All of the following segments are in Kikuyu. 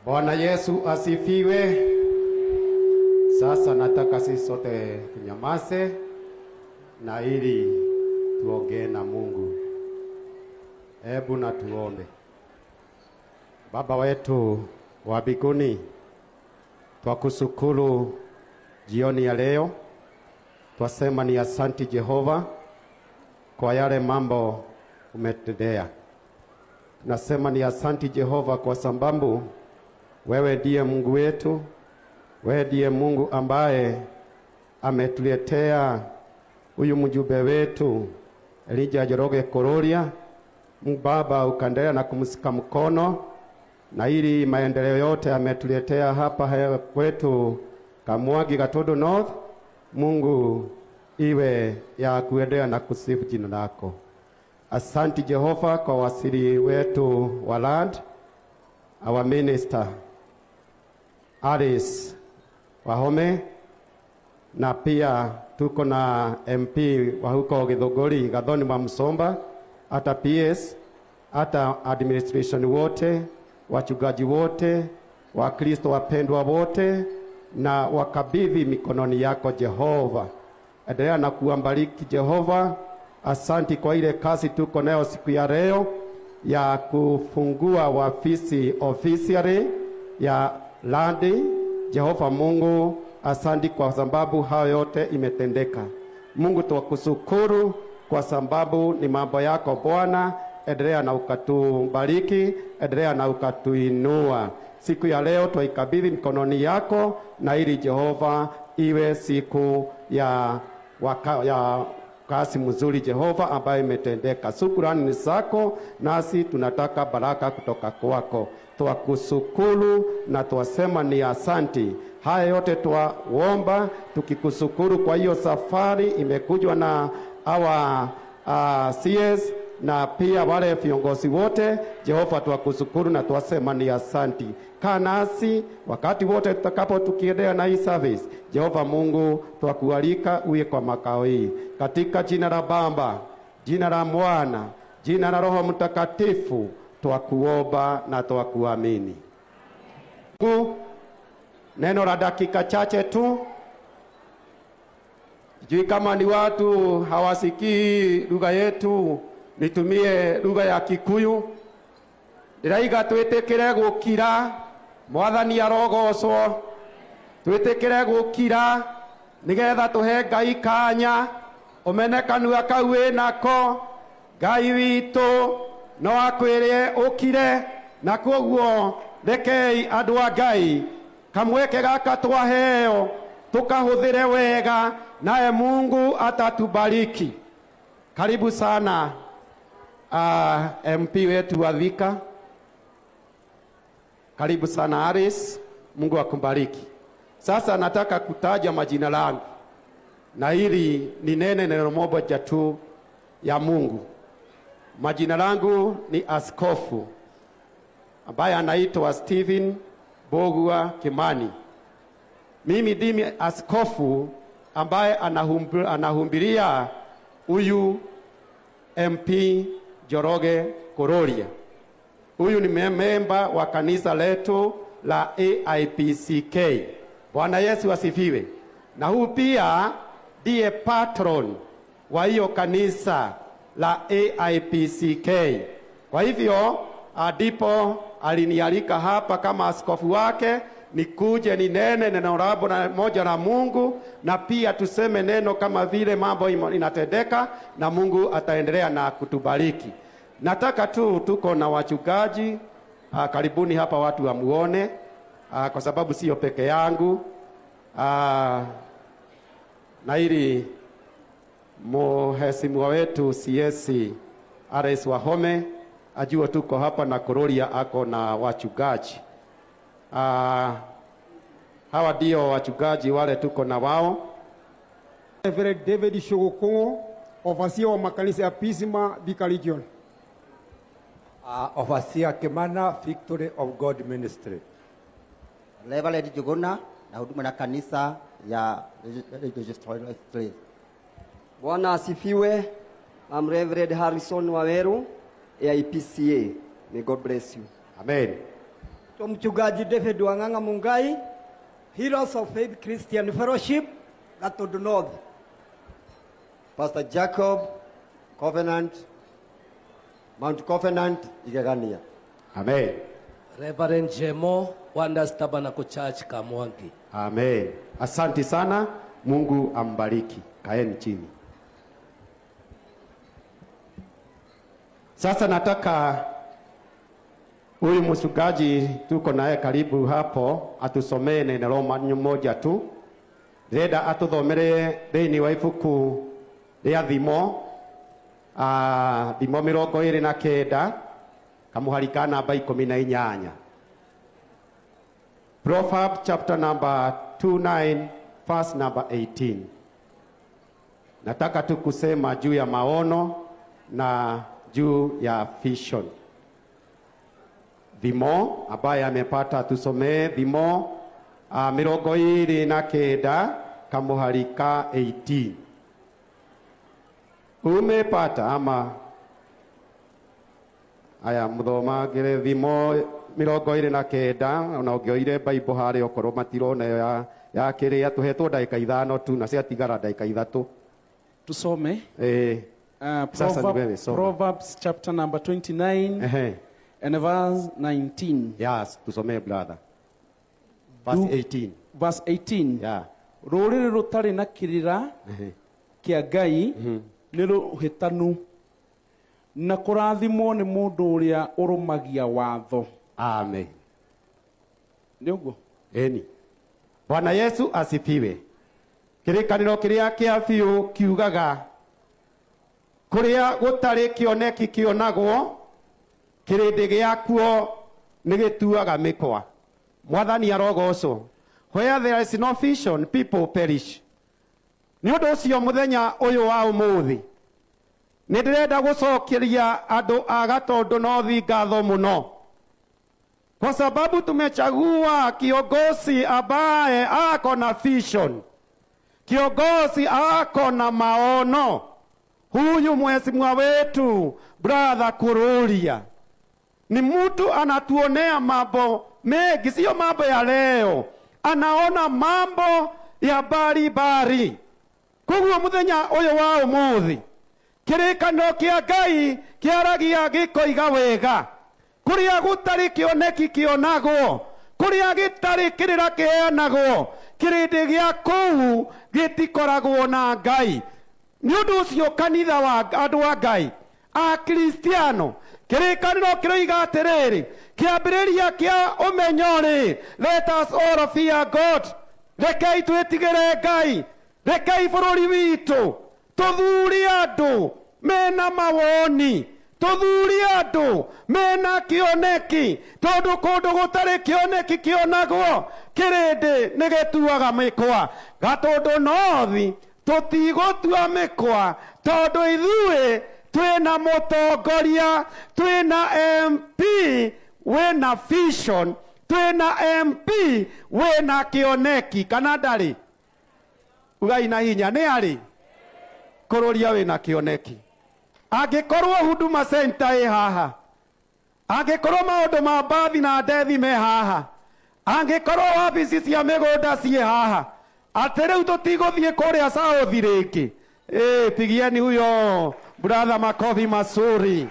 Bwana Yesu asifiwe. Sasa nataka sisi sote tunyamaze na ili tuongee na Mungu. Hebu na tuombe. Baba wetu wa mbinguni, twakushukuru jioni ya leo, twasema ni asanti Jehova kwa yale mambo umetendea. Tunasema ni asanti Jehova kwa sababu wewe ndiye Mungu wetu, wewe ndiye Mungu ambaye ametuletea huyu mjumbe wetu Elijah Njoroge Kururia. Mungu Baba, ukaendelea na kumshika mkono na ili maendeleo yote ametuletea hapa kwetu Kamwangi Gatundu North, Mungu iwe ya kuendelea na kusifu jina lako. Asanti Jehova kwa waziri wetu wa land, our minister Alice Wahome, na pia tuko na MP wa huko Githunguri Gathoni wa Msomba, hata PS, hata administration wote, wachungaji wote, Wakristo wapendwa wote, na wakabidhi mikononi yako Jehova. Endelea na kuwabariki Jehova. Asanti kwa ile kazi tuko nayo siku ya leo ya kufungua ofisi officially ya land. Jehova Mungu, asanti kwa sababu hayo yote imetendeka. Mungu twakushukuru kwa sababu ni mambo yako Bwana. Endelea na ukatubariki, endelea na ukatuinua. Siku ya leo twaikabidhi mkononi yako, na ili Jehova iwe siku ya kazi mzuri Jehova ambayo imetendeka. Shukrani ni zako, nasi tunataka baraka kutoka kwako. Twakushukuru na twasema ni asanti. Haya yote twaomba tukikushukuru kwa hiyo safari imekujwa na our CS na pia wale viongozi wote. Jehova, twakushukuru na twasema ni asanti. Kaa nasi wakati wote tutakapo tukiendelea na hii service. Jehova Mungu, twakualika uwe kwa makao hii, katika jina la Baba, jina la Mwana, jina la Roho Mtakatifu, twakuomba na twakuamini. Mungu, neno la dakika chache tu. Sijui kama ni watu hawasikii lugha yetu, nitumie lugha ya Kikuyu. Ndĩraiga twĩtĩkĩre gũkira, Mwathani arogocwo. Twĩtĩkĩre gũkira nĩgetha tũhe Ngai kanya, ũmene kanua kau wĩnako. Ngai witũ no akwĩre ũkire, na koguo rekei andũ a Ngai kamweke gaka twaheo tukahũthĩre wega, naye Mungu atatubariki. Karibu sana MP wetu wa Thika. Karibu sana Alice, Mungu akubariki. Sasa nataka kutaja majina langu na ili ninene neno moja tu ya Mungu. Majina langu ni askofu ambaye anaitwa Stephen Mbugua Kimani. Mimi ndimi askofu ambaye anahubiria huyu MP Njoroge Kururia. Huyu ni memba wa kanisa letu la AIPCK. Bwana Yesu asifiwe. Na huyu pia ndiye patron wa hiyo kanisa la AIPCK. Kwa hivyo ndipo alinialika hapa kama askofu wake nikuje ninene neno la moja la Mungu, na pia tuseme neno kama vile mambo inatendeka, na Mungu ataendelea na kutubariki. Nataka tu tuko na wachungaji, karibuni hapa watu wamuone, kwa sababu sio peke yangu, na ili mheshimiwa wetu CS Alice Wahome ajue tuko hapa na Kururia ako na wachungaji. Hawa ndio wachungaji wale tuko na wao. Reverend David Shogokongo, overseer wa makanisa ya Pisima Thika Region. Overseer Kimana, Victory of God Ministry. Reverend Juguna na huduma na kanisa ya Registrar. Bwana asifiwe. I'm Reverend Harrison Waweru, AIPCA. May God bless you. Amen. Mchungaji David Wang'ang'a Mungai, Heroes of Faith Christian Fellowship, Gatundu North. Pastor Jacob Covenant, Mount Covenant, Igegania. Amen. Reverend Jemo, Wonders Tabernacle Church, Kamwangi. Amen. Asante sana, Mungu ambariki. Kaeni chini. Sasa nataka huyu mchungaji tuko naye karibu hapo atusomee neno moja tu. Ndĩrenda atũthomere thĩinĩ wa ibuku rĩa Thimo, Thimo 29 kamũhari ka namba 18. Proverb chapter number 29 verse number 18. Nataka tu kusema juu ya maono na juu ya vision. Thimo ambaye amepata tusomee Thimo 29 kamuhari ka 18. Umepata ama? Aya, muthomagĩre Thimo 29, ona ũngĩoire Bible harĩa okorwo matirona ĩyo ya kĩrĩa tũhetwo ndagĩka 5 tu na ciatigara ndagĩka 3. Tusome. Sasa ni wewe, soma. Proverbs chapter number 29 and verse 19. Yes, tusome brother. Verse 18. Verse 18. Yeah. Rũrĩrĩ rũtarĩ na kĩrĩra kĩa Ngai nĩ rũhĩtanu, na kũrathimwo nĩ mũndũ ũrĩa ũrũmagia watho. Amen. Nĩ ũguo? Eni. Bwana Yesu asifiwe. Kĩrĩkanĩro kĩrĩa kĩa biũ kiugaga kũrĩa gũtarĩ kĩoneki kĩonagwo, kĩrĩndĩ gĩakuo nĩ gĩtuaga mĩkwa. Mwathani arogocwo. Where there is no vision, people perish. Nĩ ũndũ ũcio mũthenya ũyũ wa ũmũthĩ nĩ ndĩrenda gũcokeria andũ a Gatundu North ngatho mũno, kwa sababu tumechagua kiongozi ambaye ako na vision, kiongozi ako na maono. Huyu mheshimiwa wetu brother Kururia ni mtu anatuonea mambo mengi, sio mambo ya leo, anaona mambo ya bari bari. Koguo muthenya uyu wa umuthi kĩrĩkanĩro kĩa Ngai kĩaragia gĩkoiga wega, kũrĩa gũtarĩ kĩoneki kĩonagwo, kũrĩa gĩtarĩ kĩrĩra kĩheanagwo, kĩrĩndĩ gĩa kũu gĩtikoragwo na Ngai. Nĩ ũndũ ũcio kanitha wa andũ a Ngai Akristiano, kĩrĩkanĩro kĩroiga atĩrĩrĩ, kĩambĩrĩria kĩa ũmenyo rĩ, let us all fear God. Rekei twĩtigĩre Ngai, rekei bũrũri witũ tũthurie andũ mena mawoni, tũthurie andũ mena kĩoneki, tondũ kũndũ gũtarĩ kĩoneki kĩonagwo, kĩrĩndĩ nĩ gĩtuaga mĩkwa. Gatundu North tũtigũtua mĩkwa, tondũ ithuĩ twĩna mũtongoria, twĩna MP wĩna vision, twĩna MP wĩna kĩoneki. Kana ndarĩ? Ugai na hinya, nĩ arĩ? Kũrũria wĩna kĩoneki. Angĩkorwo Huduma Center ĩ haha, angĩkorwo maũndũ ma mbathi na ndethi me haha, angĩkorwo wabici cia mĩgũnda ciĩ haha, atĩ rĩu tũtigũthiĩ kũrĩa South rĩngĩ. Pigieni huyo brother makofi mazuri.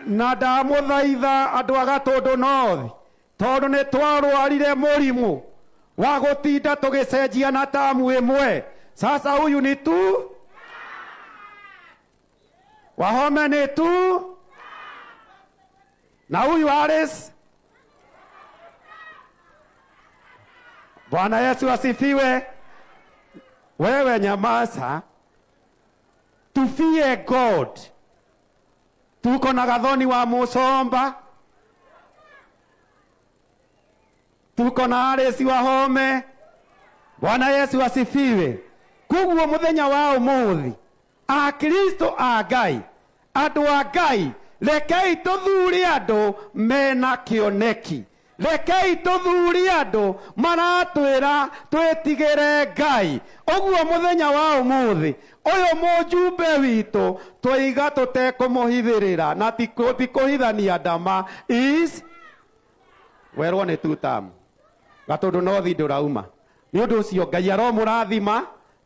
Na ndamũthaitha andũ a Gatundu North, tondũ nĩ twarwarire mũrimũ wa gũtinda tũgĩcenjia na tamu ĩmwe. Sasa huyu ni tu Wahome ni tu na huyu Alice. Bwana Yesu asifiwe. Wewe nyamaza, tufie God. Tuko na Gathoni wa Musomba, tuko na Alice Wahome. Bwana Yesu asifiwe. Koguo muthenya wa umuthi Akristo a Ngai, andũ a Ngai, rekei tũthure andũ mena kĩoneki, rekei tũthure andũ maratwĩra twĩtigĩre Ngai. Ũguo mũthenya wa ũmũthĩ ũyũ mũjumbe witũ twaiga tũtekũmũhithĩrĩra na ti kũhithania ndama is Werwo nĩ two term. Gatũndũ North ndũrauma. Nĩ ũndũ ũcio Ngai aromũrathima,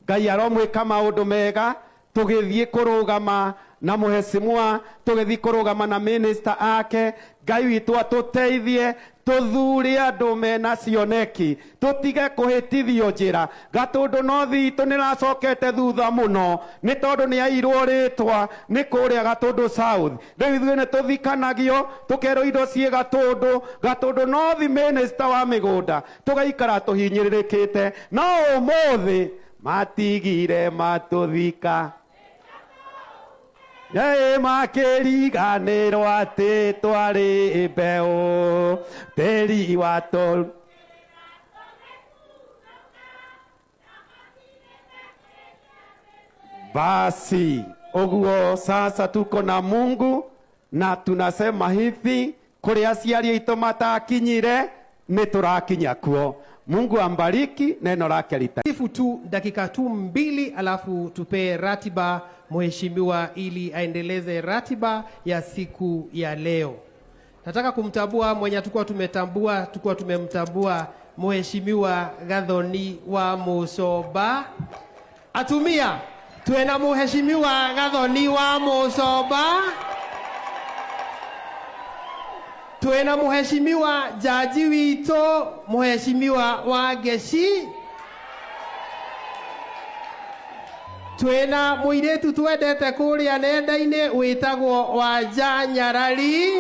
Ngai aromwĩka maũndũ mega, tũgĩthiĩ kũrũgama na mũhecimua, tũgĩthiĩ kũrũgama na minister ake. Ngai witũ atũteithie tũthure andũ mena cioneki, tũtige kũhĩtithio njĩra. Gatũndũ North itũ nĩracokete thutha mũno, nĩ tondũ nĩ airwo rĩtwa nĩ kũrĩa Gatũndũ South. Rĩu ithuĩ nĩ tũthikanagio, tũkerwo indo ciĩ Gatũndũ. Gatũndũ North minister wa mĩgũnda, tũgaikara tũhinyĩrĩrĩkĩte. No ũmũthĩ matigire matũthika. Ĩ makĩriganĩrwo atĩ twarĩ mbeũ tĩri wa tũ. Basi ũguo sasa tuko na Mungu na tunasema hivi, kũrĩa aciari aitũ matakinyire nĩ tũrakinya kuo. Mungu ambariki, neno lake lita. Sifu tu dakika tu 2, alafu tupee ratiba mheshimiwa ili aendeleze ratiba ya siku ya leo. Nataka kumtambua mwenye hatukuwa tumetambua, tukuwa tumemtambua Mheshimiwa Gathoni wa Mucoba. Atumia, tuwe na Mheshimiwa Gathoni wa Mucoba. Tuwe na Mheshimiwa Jaji witũ, Mheshimiwa Wangeci. Twina mũirĩtu twendete kũrĩa nenda-inĩ wĩtagwo Wanja Nyarari.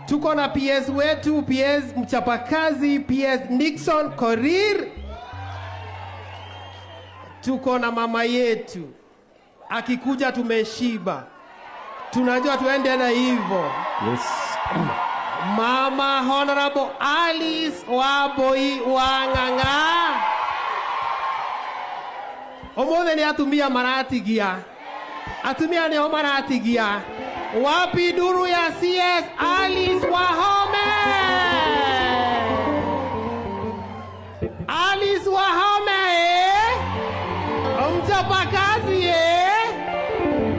Tuko na PS wetu, PS mchapakazi, PS Nixon Korir. Tuko na mama yetu, akikuja tumeshiba, tunajua tuende na hivyo. Yes. Mama Honorable Alice Wambui Wang'ang'a. Ũmũthĩ nĩ atumia maratigia, atumia nĩo maratigia. Wapi duru ya CS Alice Wahome? Alice Wahome, mchapakazi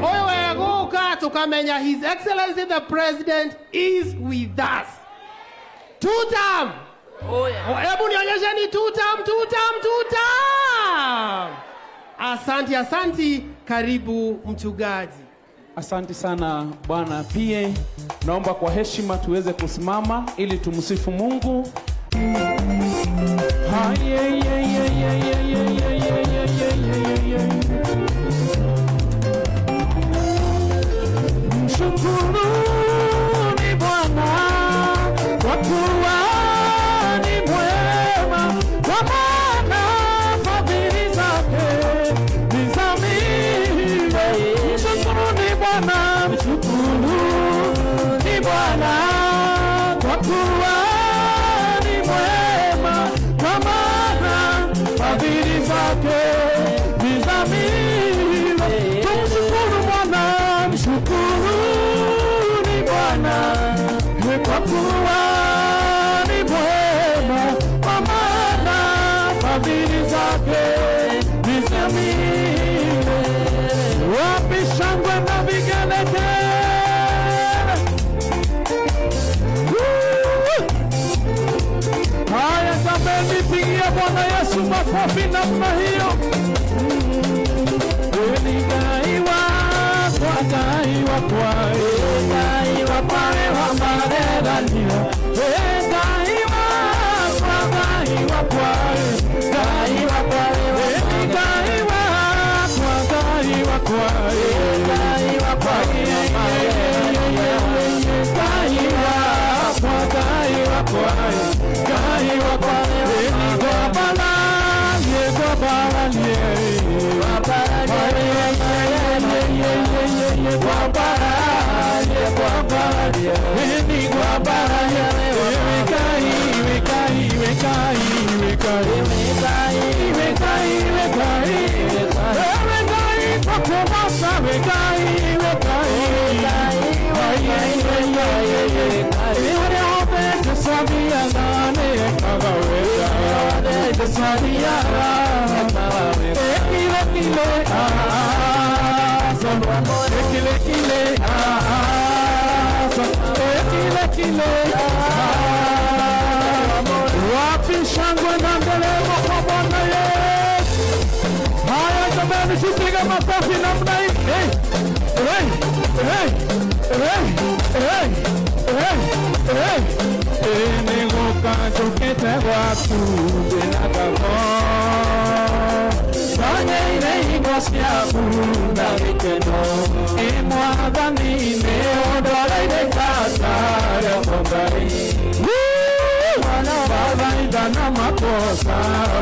Ũyũ egũka tukamenya His Excellency the President is with us. Two term. Hebu nionyesheni two term, two term, two term. Asanti, asanti. Karibu mchungaji. Asante sana bwana PA. Naomba kwa heshima tuweze kusimama ili tumsifu Mungu. Ha, ye, ye, ye, ye, ye, ye, ye, ye, ye, ye, ye, ye. Mshukuruni Bwana kwa kuwa ni mwema, kwa maana fadhili zake ni za milele. Mshukuruni Bwana, mshukuruni Bwana kwa kuwa ni mwema, kwa maana fadhili zake ni za milele. Tumshukuru Bwana, mshukuruni Bwana kwa kuwa ni mwema, kwa maana fadhili zake ni za milele. Wapi shangwe na vigelegele? Haya jameni, pigia Bwana Yesu makofi namna hiyo. Ni Ngai wakwa, Ngai wakwa, Ngai wakwa wa magegania. Ngai wakwa, Ngai wakwa, Ngai wakwa, Ngai wakwa, Ngai wakwa, Ngai wakwa, Ngai wakwa, Ngai wakwa, Ngai wakwa, Njũkĩte gwaku ndĩna ngatho, nonyeire hingo ciaku na gĩkeno. Ĩ Mwathani nĩ ũndoreire ibata rĩakwa Ngai. Wathaitha na makosa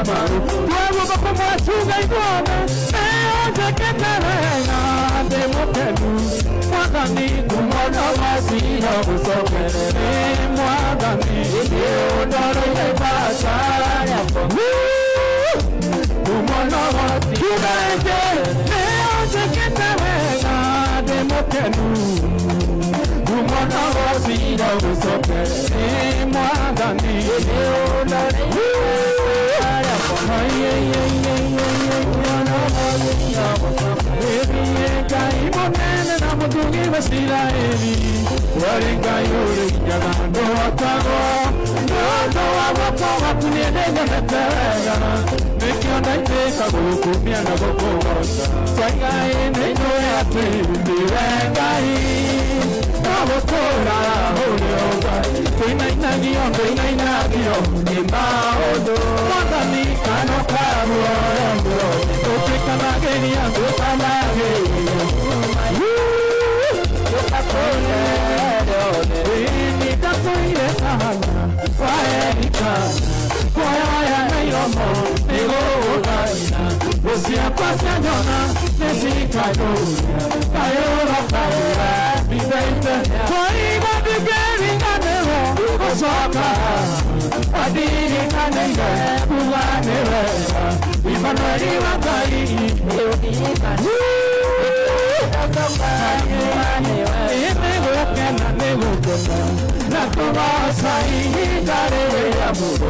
maru twagũka kũmwacunga ithuothe nĩũnjĩkĩte wega ndĩ mũkenu. Mwathani ngumo wacio gũcokerere. Mwathani nĩũndoreire ibata rĩakwa ngumo wacio nĩũnjĩkĩte wega ndĩ mũkenu. Ngumo wacio gũcokerere. Mwathani Ngai mũnene na mũtugi wa Isiraeli, warĩ Ngai ũrĩ hinya na ndũhotagwo. Nĩ ũndũ wa guoko gwaku niĩ nĩnyonete wega, nĩkĩo ndaitĩka gũgũkumia na gũkũgooca. Twaigai nĩ njũĩ atĩ nĩwe Ngai, no gũtũũra ũrĩ o Ngai. Tũinainagio, tũinainagio nĩ maũndũ. Mwathani kano ka muoyo tũtuĩkanagĩria, tũtuĩkanagĩria. Ndatũire kahana kwa Erikana, kuoya na iromo nĩgũgũthaitha. Thũ ciakwa cianyona nĩcikanyũria, kayũra kayũra mbithaite. Twaigua ndingĩriganĩrwo gũcoka, wandirikaniire kuga nĩ wega. Imanueli wa Ngai nĩgũkena, nĩgũkena na kũgoca ihinda rĩrĩa mũndũ.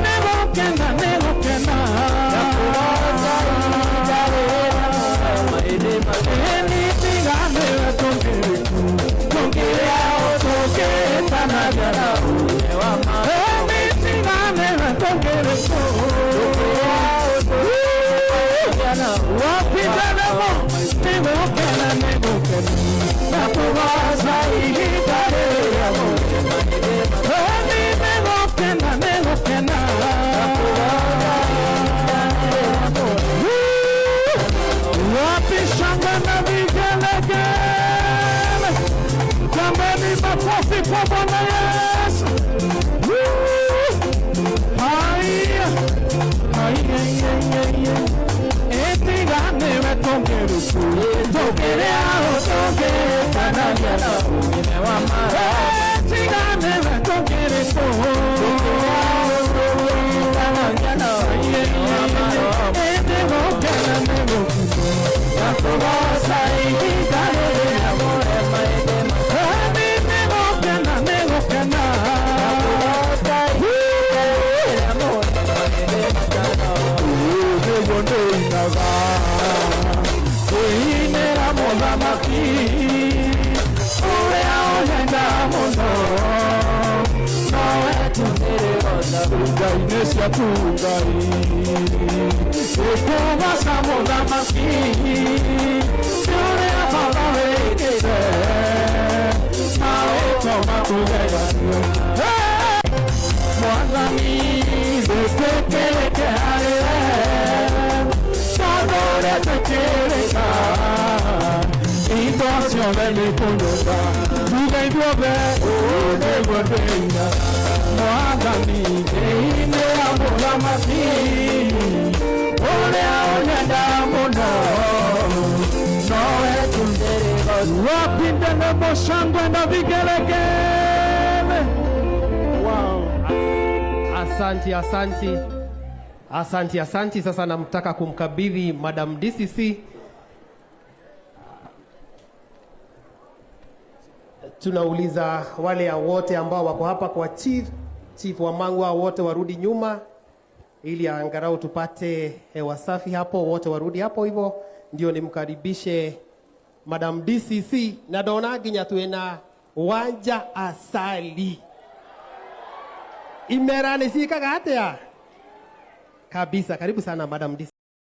Nĩgũkena, nĩgũkena na kũgoca ihinda rĩrĩa nĩtiganĩwe tũngĩrĩku tũngĩrĩa tũngĩtanagia na nĩtiganĩwe tũngĩrĩku wapindanamo nĩgũkena, nĩgũkena na kũgoca ihinda rĩrĩa mũndũ. Nĩgũkena, nĩgũkena wapi shangwe na vigelegele, jameni, makofi kwa Bwana Yesu. Haya, haya, haya, ĩtiganĩwe tũngĩrĩku tũngĩrĩa tũngĩtanagia na ĩtiganĩwe tũngĩrĩku nĩgũkena, nĩgũkena na kũgoca ihinda rĩrĩa nĩgũkena, nĩgũkena nĩguo ndĩinaga kwĩinĩra mũthamaki ũrĩa ũnyenda mũno nowe Ngai nĩ ciaku Ngai ĩkũgoca mũthamaki nĩ ũrĩa baba wĩkĩte maũndũ makũgegania. Mwathani wĩtĩkĩrĩke harĩ we tondũ ũrĩa twĩkĩrĩka indo ciothe nĩ kũnyũmba tuge ithuothe ũũ nĩguo ndĩina. Mwathani ndĩinĩra mũthamaki ũrĩa ũnyenda mũno nowe wapindane shangwe na vigelegele. Wow. Asanti, asanti, asanti, asanti. Sasa namtaka kumkabidhi Madam DCC. Tunauliza wale wote ambao wako hapa kwa chief, Chief Wamangwa, wote warudi nyuma ili angalau tupate hewa safi hapo, wote warudi hapo hivyo, ndio nimkaribishe Madam DCC na ndona nginya twina Wanja Asali. Imera nĩ ciĩkaga atĩa kabisa. Karibu sana Madam DCC.